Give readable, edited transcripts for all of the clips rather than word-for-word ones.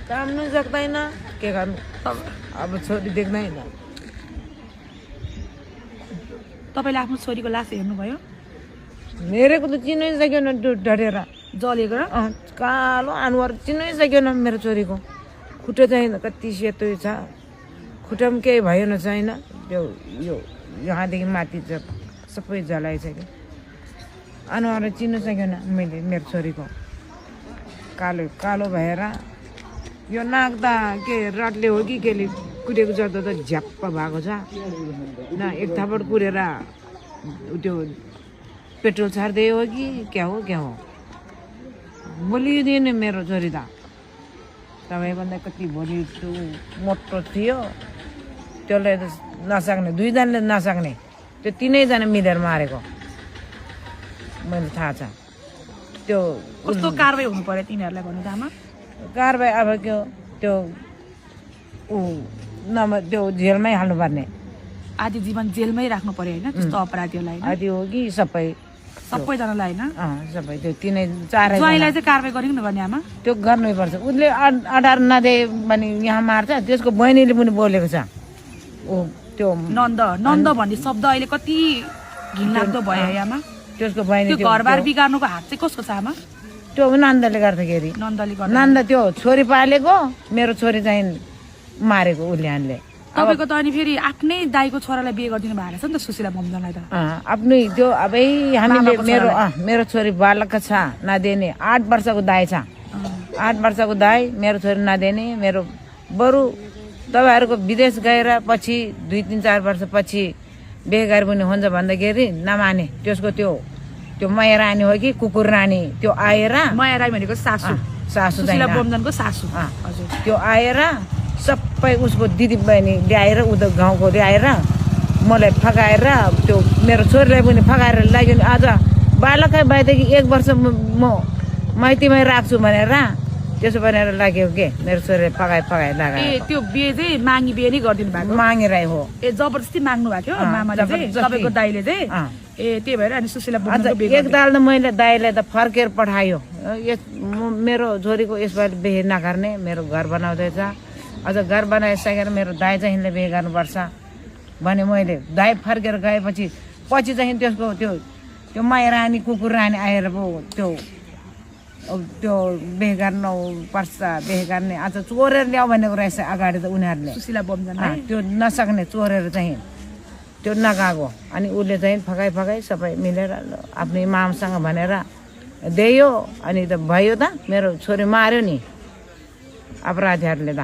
काम नै सक्दैन के गर्नु अब छोरी देख्दैन तपाईले आफ्नो छोरीको लास हेर्नुभयो मेरेको त चिनै सकेन डढेर जलेको र कालो अनुहार चिनै सकेन मेरो छोरीको खुट्टा चाहिँ कति सेतो छ खुट्टा पनि केही भएन छैन त्यो यो यहाँदेखि माथि सबै जलाइसक्यो अनुहार चिन्नु सकेन मैले मेरो छोरीको कालो कालो भएर यो नाक त के रडले हो कि केले कुटेको जस्तो त झ्याप्प भएको छ न एक थापट कुरेर त्यो पेट्रोल छार्दै हो कि क्या हो बोलिदिएन मेरो छोरी त तपाईँभन्दा कति भोलि मोटो थियो त्यसले नसक्ने दुईजनाले नसक्ने त्यो तिनैजना मिलेर मारेको मैले थाहा छ त्यो कस्तो कारबाही हुनु पर्यो तिनीहरूलाई भन्नु त आमा कारबाही अब के त्यो त्यो जेलमै हाल्नुपर्ने आधी जीवन जेलमै राख्नु पर्यो होइन त्यस्तो अपराधीहरूलाई आदि हो कि सबैजनालाई होइन सबै त्यो तिनै चारै ज्वाइँलाई चाहिँ कारबाही गरिनु गर्ने आमा त्यो गर्नैपर्छ उसले 18 नदे भने यहाँ मार्छ त्यसको बहिनीले पनि बोलेको छ ऊ त्यो नन्द भन्ने शब्द अहिले कति घिनलाग्दो भयो है आमा त्यसको बहिनी त्यो घरबार बिगार्नुको हात चाहिँ कसको छ आमा त्यो नन्दले गर्दाखेरि नन्दले नन्द त्यो छोरी पालेको मेरो छोरी चाहिँ मारेको उल्यानले तपाईको त अनि फेरि आफ्नै दाइको छोरालाई बिहे गरिदिनु भएको छ नि त सुशीला बमजनलाई त आफ्नै त्यो अब हामीले मेरो छोरी बालक छ नदिने 8 वर्षको दाइ छ 8 वर्षको दाइ मेरो छोरी नदिने मेरो बरु तपाईँहरूको विदेश गएर पछि 2-3-4 वर्षपछि बिहे गरे पनि हुन्छ भन्दाखेरि नमाने त्यसको त्यो माया रानी हो कि कुकुर रानी त्यो आएर माया रानी भनेको सासू सुशीला बमजनको सासू हजुर त्यो आएर सबै उसको दिदी बहिनी ल्याएर उता गाउँको ल्याएर मलाई फकाएर त्यो मेरो छोरीलाई पनि फकाएर लाग्यो नि आज बालकै भएदेखि 1 वर्ष म माइतीमै राख्छु भनेर त्यसो भनेर लाग्यो के मेरो छोरीले फकाइ लगायो त्यो बिहे चाहिँ मागी बिहे नै गरिदिनु भएको मागेरै हो जबरजस्ती माग्नु भएको थियो मामाले चाहिँ तपाईको दाइले चाहिँ त्यही भएर अनि सुशीला बमजनको बिहे एकताल त मैले दाइलाई त फर्केर पठायो मेरो छोरीको यसपालि बिहे नगर्ने मेरो घर बनाउँदैछ अझ घर बनाइसकेर मेरो दाइ चाहिँ बिहे गर्नुपर्छ भने मैले दाइ फर्केर गएपछि चाहिँ त्यसको त्यो माया रानी कुकुर रानी आएर पो त्यो बिहे गर्नु पर्छ बिहे गर्ने आज चोरेर ल्याऊ भनेको रहेछ अगाडि त उनीहरूले सुशीला बमजन त्यो नसक्ने चोरेर चाहिँ त्यो नगएको अनि उसले चाहिँ फकाइ सबै मिलेर आफ्नै मामसँग भनेर दियो अनि त भयो त मेरो छोरी मार्यो नि अपराधीहरूले त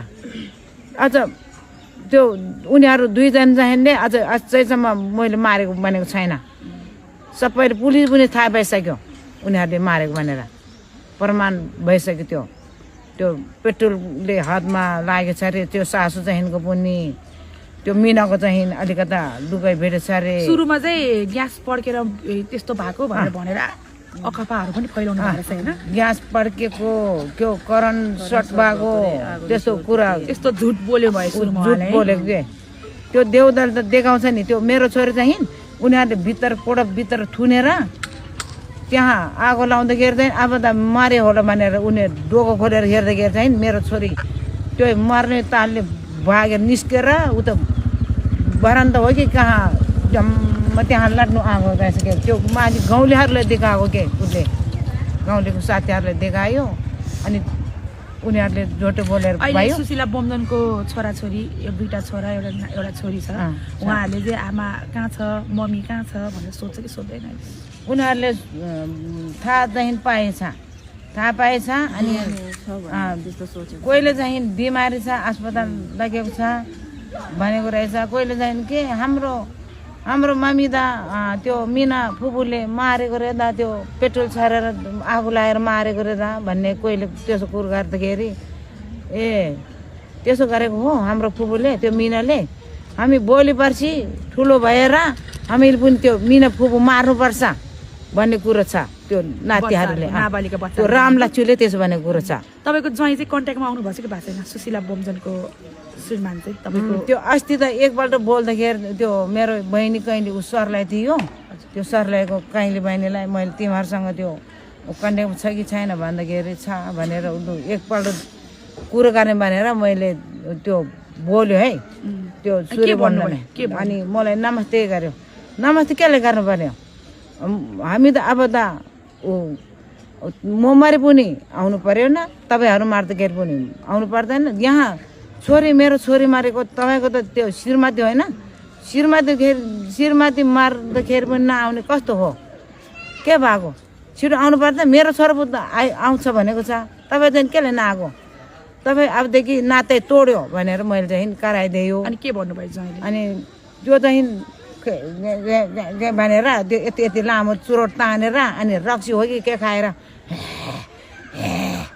अझ त्यो उनीहरू दुईजना चाहिने अझैसम्म मैले मारेको भनेको छैन सबैले पुलिस पनि थाहा पाइसक्यो उनीहरूले मारेको भनेर प्रमाण भइसक्यो त्यो पेट्रोलले हातमा लागेछ अरे त्यो सासू चाहिँको पनि त्यो मिनाको चाहिँ अलिकता दुखाइ भेटेछ अरे सुरुमा चाहिँ ग्यास पड्केर त्यस्तो भएको भनेर अखबारहरू पनि फैलाउनु भएको छ हैन ग्यास पड्केको त्यो करेन्ट सर्ट भएको त्यस्तो कुरा यस्तो झुट बोल्यो भयो सुरुमा झुट बोलेको के त्यो देउदल त देखाउँछ नि त्यो मेरो छोरी चाहिँ उनीहरूले भित्र थुनेर त्यहाँ आगो लाउँदाखेरि चाहिँ अब त मारे होला भनेर उनीहरू डोको खोलेर हेर्दाखेरि चाहिँ मेरो छोरी त्यो मर्ने तालले भागेर निस्केर उ त बरन्दा हो कि कहाँ त्यहाँ लड्नु आगो गइसक्यो त्यो माथि गाउँलेहरूले देखाएको के उसले गाउँलेको साथीहरूले देखायो अनि उनीहरूले झोटो बोलेर भयो सुशीला बमजनको छोराछोरी दुईटा छोरा एउटा छोरी छ उहाँहरूले चाहिँ आमा कहाँ छ मम्मी कहाँ छ भनेर सोध्छ कि सोध्दैन उनीहरूले थाहा चाहिँ पाएछ अनि कोहीले चाहिँ बिमारी छ अस्पताल लगेको छ भनेको रहेछ कोहीले चाहिँ के हाम्रो मामी दा त्यो मिना फुपूले मारेको रे दा त्यो पेट्रोल छरेर आगो लाएर मारेको रे दा भन्ने कोहीले त्यसो कुरो गर्दाखेरि त्यसो गरेको हो हाम्रो फुपूले त्यो मिनाले हामी भोलि पर्सि ठुलो भएर हामीले पनि त्यो मिना फुपू मार्नुपर्छ भन्ने कुरो छ त्यो नातिहरूले त्यो रामलक्ष्मीले त्यसो भनेको कुरो छ तपाईँको ज्वाइँ चाहिँ कन्ट्याक्टमा आउनु भएको छ कि भएको छैन सुशीला बमजनको श्रीमान चाहिँ तपाईँको त्यो अस्ति त एकपल्ट बोल्दाखेरि त्यो मेरो बहिनी कहिले उ सरलाई थियो त्यो सरलाईको कहिले बहिनीलाई मैले तिमीहरूसँग त्यो कन्ट्याक्ट छ कि छैन भन्दाखेरि छ भनेर एकपल्ट कुरो गर्ने भनेर मैले त्यो बोल्यो है त्यो सूर्य बन्धन अनि मलाई नमस्ते गर्यो नमस्ते केले गर्नु पर्यो हामी त अब त म मरे पनि आउनु पर्यो न तपाईँहरू मार्दाखेरि पनि आउनु पर्दैन यहाँ मेरो छोरी मारेको तपाईँको त त्यो शिरमाथि होइन शिरमाथि मार्दाखेरि पनि नआउने कस्तो हो के भएको छिटो आउनु पर्दैन मेरो छोरापुत आउँछ भनेको छ तपाईँ चाहिँ केले नआएको तपाईँ अबदेखि नातै तोड्यो भनेर मैले चाहिँ कराइदियो अनि के भन्नुभयो अनि त्यो चाहिँ भनेर त्यो यति लामो चुरोट तानेर अनि रक्सी हो कि के खाएर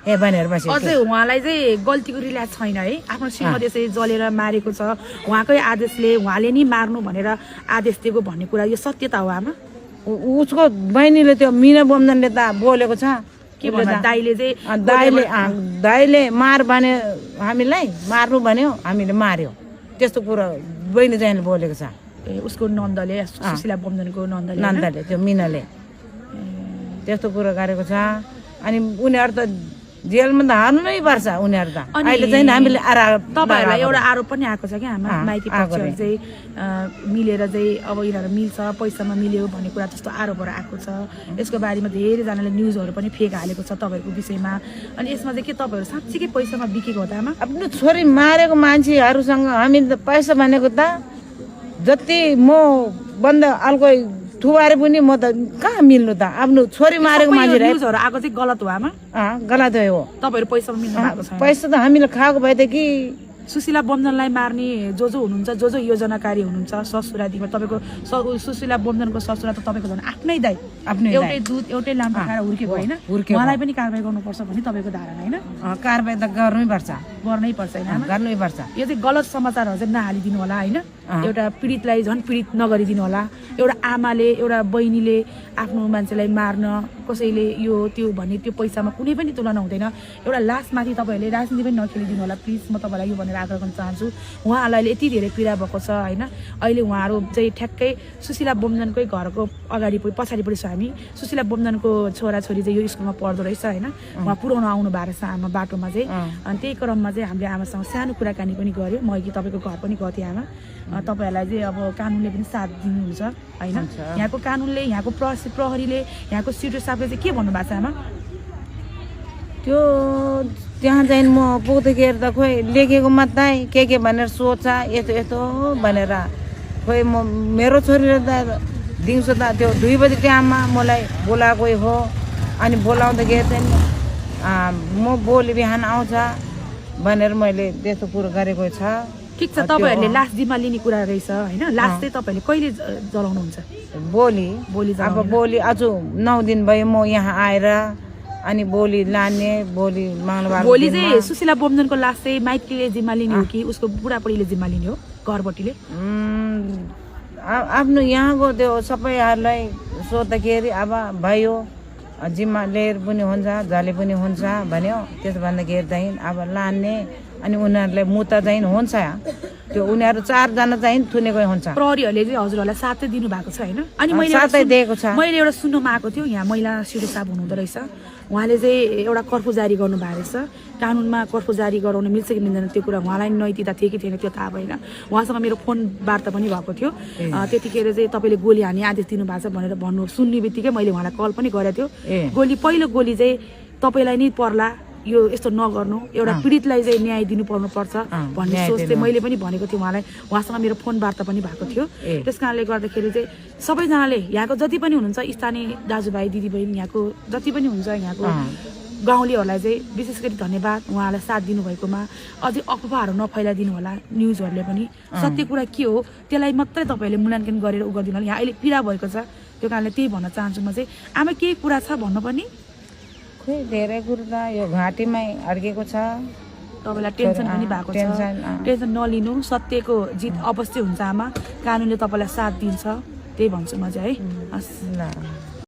ए भनेर बस्यो अझै उहाँलाई चाहिँ गल्तीको रिलाज छैन है आफ्नो श्रीमती चाहिँ जलेर मारेको छ उहाँकै आदेशले उहाँले नि मार्नु भनेर आदेश दिएको भन्ने कुरा यो सत्यता हो आमा उसको बहिनीले त्यो मिना बमजनले त बोलेको छ के भन्नु दाइले मार भने हामीलाई मार्नु भन्यो हामीले मार्यो त्यस्तो कुरा बहिनी चाहिँ बोलेको छ उसको नन्दले सुशीला बमजनको नन्दले त्यो मिनाले त्यस्तो कुरो गरेको छ अनि उनीहरू त जेलमा त हार्नु नै पर्छ उनीहरू त अहिले चाहिँ हामीले तपाईँहरूलाई एउटा आरोप पनि आएको छ क्या हाम्रो माइती पक्षहरू चाहिँ मिलेर चाहिँ अब यिनीहरू मिल्छ पैसामा मिल्यो भन्ने कुरा जस्तो आरोपहरू आएको छ यसको बारेमा धेरैजनाले न्युजहरू पनि फेक हालेको छ तपाईँहरूको विषयमा अनि यसमा चाहिँ के तपाईँहरू साँच्चीकै पैसामा बिकेको हो त आमा आफ्नो छोरी मारेको मान्छेहरूसँग हामीले त पैसा भनेको त जति म बन्द अर्को थुवारे पनि म त कहाँ मिल्नु त आफ्नो छोरी मारेको मान्छे न्युजहरू आएको चाहिँ गलत हो आमा गलत हो तपाईँहरू पैसामा मिल्नु भएको छ पैसा त हामीले खाएको भएदेखि सुशीला बमजनलाई मार्ने जो हुनुहुन्छ जो योजनाकारी हुनुहुन्छ ससुरादीमा तपाईँको सुशीला बमजनको ससुरा त तपाईँको झन् आफ्नै दाइ एउटै दुध एउटै लाम्पा खाएर हुर्केको होइन उहाँलाई पनि कारबाही गर्नुपर्छ भन्ने तपाईँको धारणा होइन कारबाही त गर्नै पर्छ होइन गर्नै पर्छ यो चाहिँ गलत समाचारहरू चाहिँ नहालिदिनु होला होइन एउटा पीडितलाई झन् पीडित नगरिदिनु होला एउटा आमाले एउटा बहिनीले आफ्नो मान्छेलाई मार्न कसैले यो त्यो भन्ने त्यो पैसामा कुनै पनि तुलना हुँदैन एउटा लासमाथि तपाईँहरूले राजनीति पनि नखेलिदिनु होला प्लिज म तपाईँलाई यो भनेर आग्रह गर्न चाहन्छु उहाँहरूलाई यति धेरै पीडा भएको छ होइन अहिले उहाँहरू चाहिँ ठ्याक्कै सुशीला बमजनकै घरको अगाडि पछाडिपट्टि छ हामी सुशीला बमजनको छोराछोरी चाहिँ यो स्कुलमा पढ्दो रहेछ होइन उहाँ पुऱ्याउन आउनु भएको रहेछ आमा बाटोमा चाहिँ अनि त्यही क्रममा चाहिँ हामीले आमासँग सानो कुराकानी पनि गऱ्यौँ म अघि तपाईँको घर पनि गएको थिएँ आमा तपाईँहरूलाई चाहिँ अब कानुनले पनि साथ दिनुहुन्छ होइन यहाँको कानुनले यहाँको प्रहरीले यहाँको सिटो साहबले चाहिँ के भन्नुभएको छ आमा त्यो त्यहाँ चाहिँ म पुग्दाखेरि त खोइ लेखेको मात्रै के भनेर सोध्छ यस्तो भनेर खोइ मेरो छोरीले त दिउँसो त त्यो 2 बजी टाइममा मलाई बोलाएकै हो अनि बोलाउँदाखेरि चाहिँ म भोलि बिहान आउँछ भनेर मैले त्यस्तो कुरो गरेको छ ठिक छ तपाईँहरूले लास जिम्मा लिने कुरा रहेछ होइन लास चाहिँ तपाईँहरूले कहिले जलाउनुहुन्छ भोलि अब भोलि अझ 9 दिन भयो म यहाँ आएर अनि भोलि लाने भोलि मङ्गलबार भोलि चाहिँ सुशीला बमजनको लास चाहिँ माइतीले जिम्मा लिने हो कि उसको बुढाबुढीले जिम्मा लिने हो घरबटीले आफ्नो यहाँको त्यो सबैहरूलाई सोद्धाखेरि अब भयो जिम्मा लिएर पनि हुन्छ झले पनि हुन्छ भन्यो त्यसो भन्दाखेरि चाहिँ अब लाने अनि उनीहरूलाई मुता चाहिँ हुन्छ त्यो उनीहरू 4 जना चाहिँ थुनेकै हुन्छ प्रहरीहरूले चाहिँ हजुरहरूलाई साथै दिनु भएको छ होइन अनि साथै दिएको छ मैले एउटा सुन्नुमा आएको थियो यहाँ महिला सिडो साहब हुनुहुँदो रहेछ उहाँले चाहिँ एउटा कर्फ्यू जारी गर्नु भएको रहेछ कानुनमा कर्फ्यू जारी गराउन मिल्छ कि मिल्दैन त्यो कुरा उहाँलाई नैतिकता थियो कि थिएन त्यो थाहा भएन उहाँसँग मेरो फोन वार्ता पनि भएको थियो त्यतिखेर चाहिँ तपाईँले गोली हाने आदेश दिनु भएको छ भनेर भन्नु सुन्ने बित्तिकै मैले उहाँलाई कल पनि गरेको थियो पहिलो गोली चाहिँ तपाईँलाई नै पर्ला यो यस्तो नगर्नु एउटा पीडितलाई चाहिँ न्याय दिनु पर्नुपर्छ भन्ने सोच चाहिँ मैले पनि भनेको थिएँ उहाँलाई उहाँसँग मेरो फोन वार्ता पनि भएको थियो त्यस कारणले गर्दाखेरि चाहिँ सबैजनाले यहाँको जति पनि हुनुहुन्छ स्थानीय दाजुभाइ दिदीबहिनी यहाँको जति पनि हुन्छ यहाँको गाउँलेहरूलाई चाहिँ विशेष गरी धन्यवाद उहाँलाई साथ दिनुभएकोमा अझै अफवाहहरू नफैलाइदिनु होला न्युजहरूले पनि सत्य कुरा के हो त्यसलाई मात्रै तपाईँहरूले मूल्याङ्कन गरेर उ गरिदिनु होला यहाँ अहिले पीडा भएको छ त्यो कारणले त्यही भन्न चाहन्छु म चाहिँ आमा केही कुरा छ भन्नुपर्ने खोइ धेरै कुरो त यो घाँटीमै अड्केको छ तपाईँलाई टेन्सन पनि भएको छ टेन्सन नलिनु सत्यको जित अवश्य हुन्छ आमा कानुनले तपाईँलाई साथ दिन्छ त्यही भन्छु म चाहिँ है ल